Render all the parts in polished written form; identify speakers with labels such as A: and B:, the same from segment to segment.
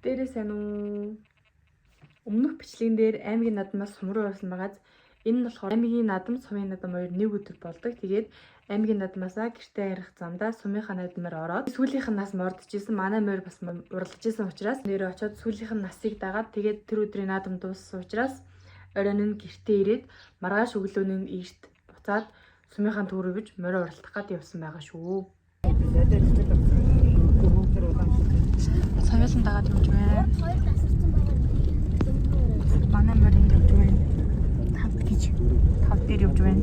A: Дээрээ сайн уу? Өмнөх бичлэгэн дээр аймгийн наадмаас сум руу явсан байгааз энэ нь болохоор аймгийн наадам, сумын наадам хоёр нэг өдөр болдог. Тэгээд аймгийн наадмаасаа гэртээ харих замдаа сумынхаа наадмаар ороод сүүлийнх нь нас мордож исэн. Манай морь бас уралдаж исэн учраас нэрээ очиод сүүлийнх нь насыг дагаад тэгээд тэр өдрийн наадам дууссан учраас оройн нь гэртээ ирээд маргааш өглөөний нь эрт буцаад сумынхаа төв рүү биж морио уралдах гад явсан байгаа шүү. Соёолон дагаад явж байна.
B: Хоёр тасарсан байгаа.
A: Манай морь энд явж байна. Тавд гэж. Тав дээр явж байна.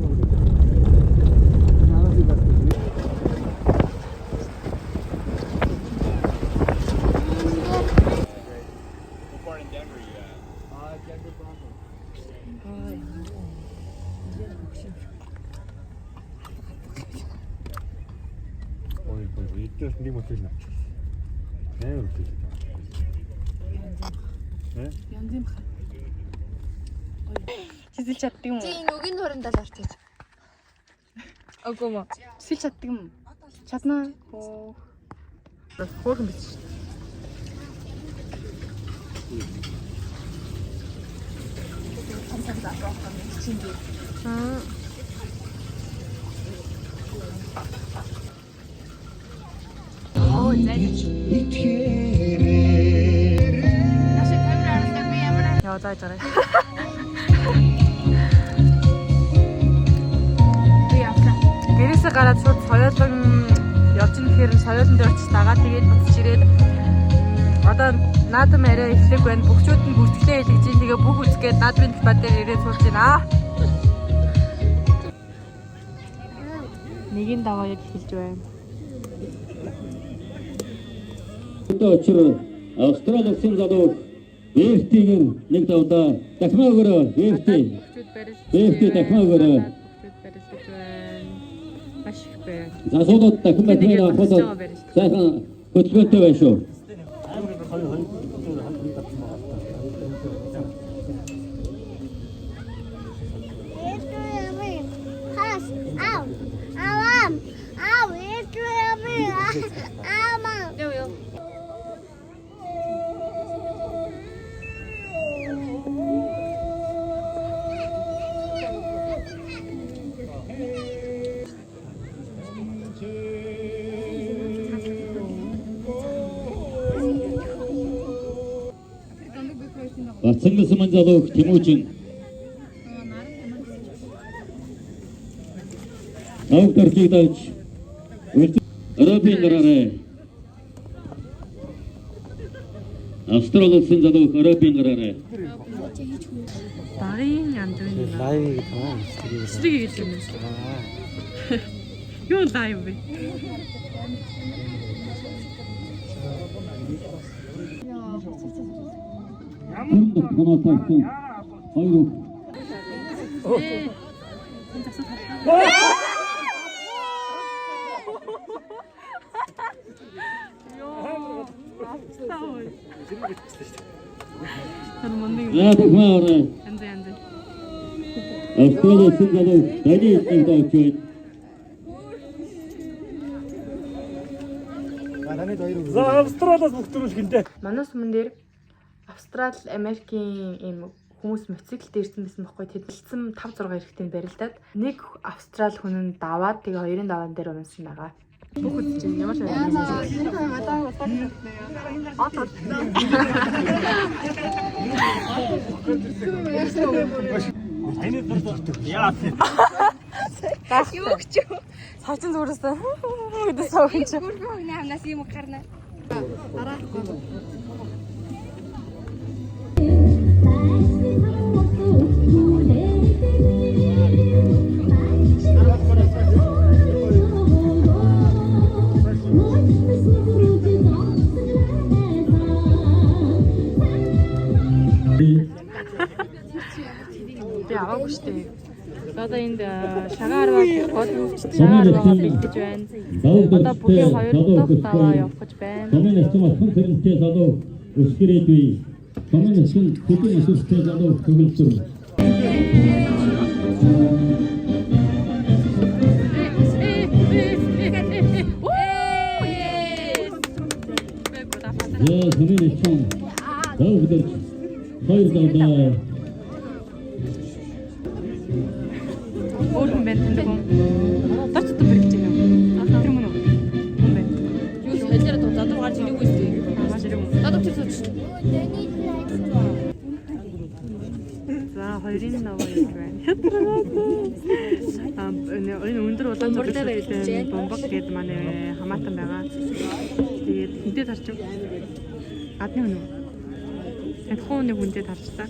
C: What part in Denver are you at?
D: Denver Broncos.
C: Ой, ой, ой, эдгээр нэг мотэл навчих. Амар мотэл. Э?
A: Янз юм хаа. Чизэл чаддаг юм уу?
B: Чи энэ үгийн хурандаа л орчих.
A: Үгүй мө. Чизэл чаддаг юм уу? Чаднаа. Хөө. Хөөхөн биз шүү дээ. Оо, зай. Яа, зааж байгаа. Гэрээсээ гараад шууд соёолон явж ин гэхээр соёолон дээр очиж дагаа тэгээд буцаж ирээд одоо наадам арай эхлэх байна. Бөхчүүд нь бүртгэлээ хэлэж чинь тэгээ бүх үзгээд наадмын талбай дээр ирээд сууж байна. Нэгийн даваа яг эхэлж байна.
E: Одоо учир Австрали улсын залуу Эртигээр нэг давдаа дахмаа өгөрөө Эрти
A: Бөхчүүд барилж
E: Эрти дахмаа өгөрөө
A: Бөхчүүд барилж байна. Маш их байна.
E: залуудад дахин дахмаа авахад сайхан хөдөлгөөнтэй байна шүү.
B: Хас. Ау. Авам. Ау, это Ама.
A: Яв яв.
E: Бацангас ман залуу Тэмүүжин. Тавг дөржийг давж Арабын гараарай. Австрали улсын залуу Арабын гараарай.
A: Багын янз бүрийн
D: Лайв гэдэг юм уу?
A: бичлэг хийж юм. Юу лайв вэ?
E: Гүрэн дэх тоноо тавьсан. Хоёр үг.
A: Тэр мундаг
E: За дахмаа орой.
A: янз янз.
E: Австрали улсын залуу Дани эднийг давж байна.
D: Таны хоёр үг.
C: За Австралиас бүх төрөл гинтэй.
A: Манай суман дээр Австрали, Америкийн ийм хүмүүс мотоциклд ирсэн байсан байхгүй. Тэд 5 6 эрэгтэйг барилдаад нэг Австрали хүн нь даваад тэгээ хоёрын даваан дээр унсан байгаа. Бүх үзэж байна. Ямар сайн.
C: Таны дурд яа.
A: Юу гэж юу? Савчин зүгээрээс гэдэг сав чи.
B: Хүрхүү амнаас юм гарна.
A: Би аваагүй шүү дээ. Одоо энд шагаар гол
E: Сумын
A: шагаар
E: нэртэй
A: бэлдэж байна.
E: Давг
A: Одоо бүхий
E: дөржтэй
A: хоёр
E: залуу
A: дахь даваа
E: өсгөртэй.
A: явах гэж байна.
E: Сумын нэртэй алхан тэрнтэй залуу өсгөрөөдүй. Сумын нэртэй хэдэн өсөлттэй залуу төгөлдөр. За сумын нэртэй Давгдэрч хоёр давдаа.
A: Өөр хүн байна таньдаг хүн. Дор ч бүр гэж юм уу? Тэр мөн үү? Хүн байна.
F: Юу солиороо дуу задуу гарч ирээгүй шүү дээ.
A: Гарч ирээгүй.
F: Задуу тэр сууч.
A: За хоёрын наваа гэж байна. Аа энэ өндөр улаан
F: Бомбардаа барилдаж байна.
A: Бомбог гээд манай хамаатан байгаа. Тэгээд хинтээ тарчих. Гадны хүн үү? Таних уу нэг хүнтэй тарчлаа.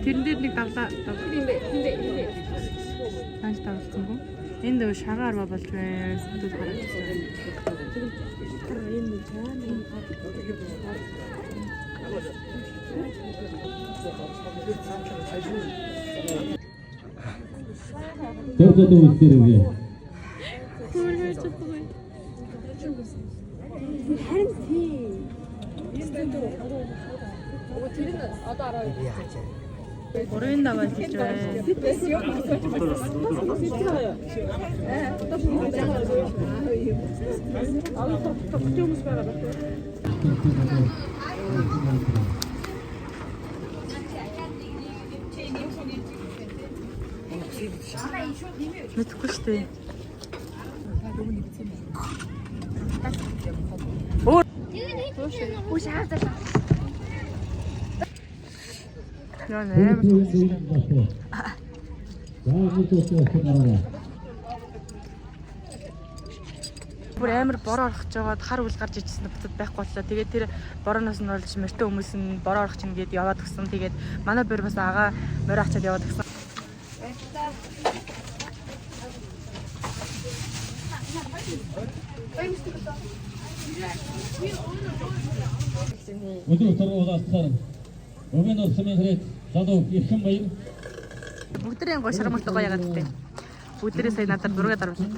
A: Тэрэн дээр нэг давлаа.
F: Тийм бэ? Тийм бэ? Тийм бэ?
A: Тааш давлсан хүн. Энд өө шагаа арва болж байна. Садууд гараад ирсэн.
E: Тэр залуу үлдээрээ.
A: Гурвын даваа хийж байна. Мэдхгүй шүү дээ.
B: Үгүй шаардаа.
A: Яа нээр тоглосон шүү дээ.
E: За нэг удаа гараа.
A: Бүр амар бороо орох гэж байгаад хар үл гарч ичсэн буцаад байхгүй боллоо. Тэгээд тэр борооноос нь болж морьтой хүмүүс нь бороо орох чинь гээд яваад гисэн. Тэгээд манай бэр бас агаа морь ачаад яваад гисэн.
E: Өдөр торгуулалтаар Өмнө нь сумын хэрэг залуу эрхэм баяр
A: Бүгдээрээ гоо шармагт гоё яагаад гэдэг. Бүгдээрээ сая надад зураг даруулсан.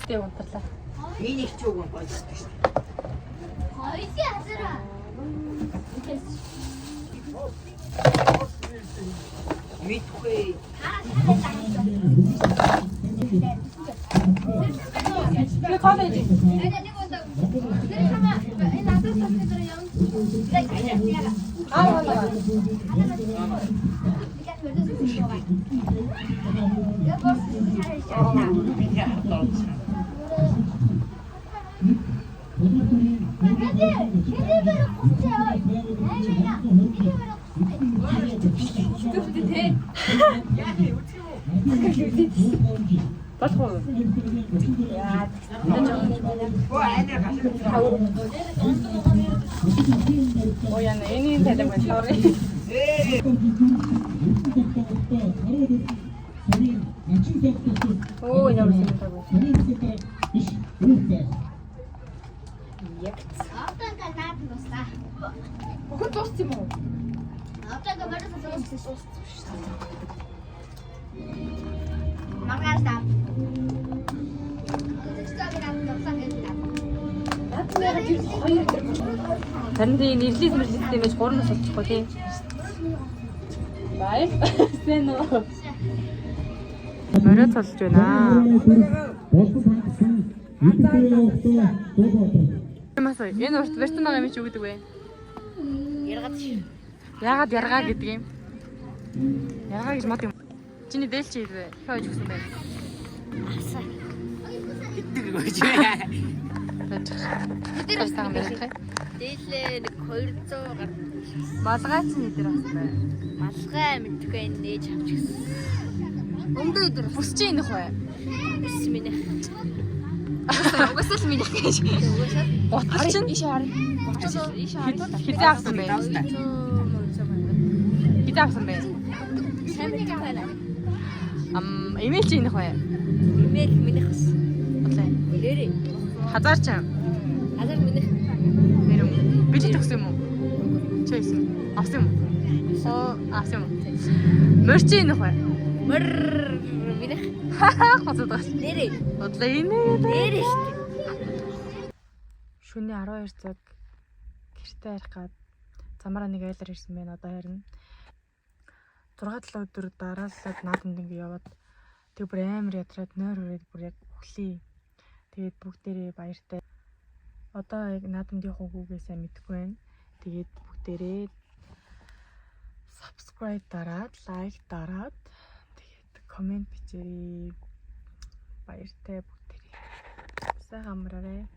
A: Тэ унтарлаа.
B: Хоёлын хазараа.
A: Би коллеж.
B: Энэ нэг удаа. Тэр хамаа энэ надад тасны дээр явна. Яа.
A: Болох уу? Оо яна энэ талаг байна. Sorry. Оо ямар юм таг. Өхөн дууссан юм уу?
B: Маргааш таа.
A: Харин тийм нэрлис мэрлистэй мэж гурван нас болчихгүй тий. Баяр. Сэн үү. Морио цолж байна.
E: Болсон хангасан эдгээр явахдаа дуу бодог.
A: Мас энэ урт барьсан байгаа юм чи юу гэдэг вэ?
B: Яргаад шир.
A: Яагаад яргаа гэдэг юм? Яргаа гэж мод юм. Чиний дээл чи хийвэ. Хөөж өгсөн бэ?
B: Аса.
A: Хэдэр авсан юм бэ?
F: Дээлээ нэг 200 гар
A: Малгай чи хэдэр авсан бэ?
F: малгай мэдгүй нээж авчихсан.
B: Өмдөө өдөр
A: Бүс чи энэх вэ?
F: Бүс минийх. Угаасаа л минийх гэж. Угаасаа
A: Гутал чинь
F: иш хар. Гутал иш хар.
A: хизээ авсан бэ? Хизээ авсан бэ?
F: Сайн мэдгүй байна.
A: Ам эмээл чи энэх вэ?
F: Имэйл минийх бас.
A: Бодлоо.
F: Нэрээ.
A: Хазаар чи
F: Азар минийх.
A: нэр юм. Билет өгсөн юм уу? Чи өгсөн. Авсан юм уу? Оо, авсан юм уу? Морь чи энэх вэ?
F: Мөр минийх.
A: Хоцод байгаа.
F: Нэрээ.
A: Бодлоо инээ.
F: Нэрээ шүү дээ.
A: Шөнийн 12 цаг гэртээ харих гад замаараа нэг айлаар ирсэн байна одоо харин 6 7 өдөр дараалаад наадамд ингэ яваад Тэг бүр амар ядраад нойр хүрээд бүр яг үхлээ. Тэгээд бүгдээрээ баяртай. Одоо яг наадамд явах үгүйгээ сайн мэдэхгүй байна. Тэгээд бүгдээрээ subscribe дараад, like дараад, тэгээд comment бичээрэй. Баяртай бүгдээрээ. Сайхан амраарай.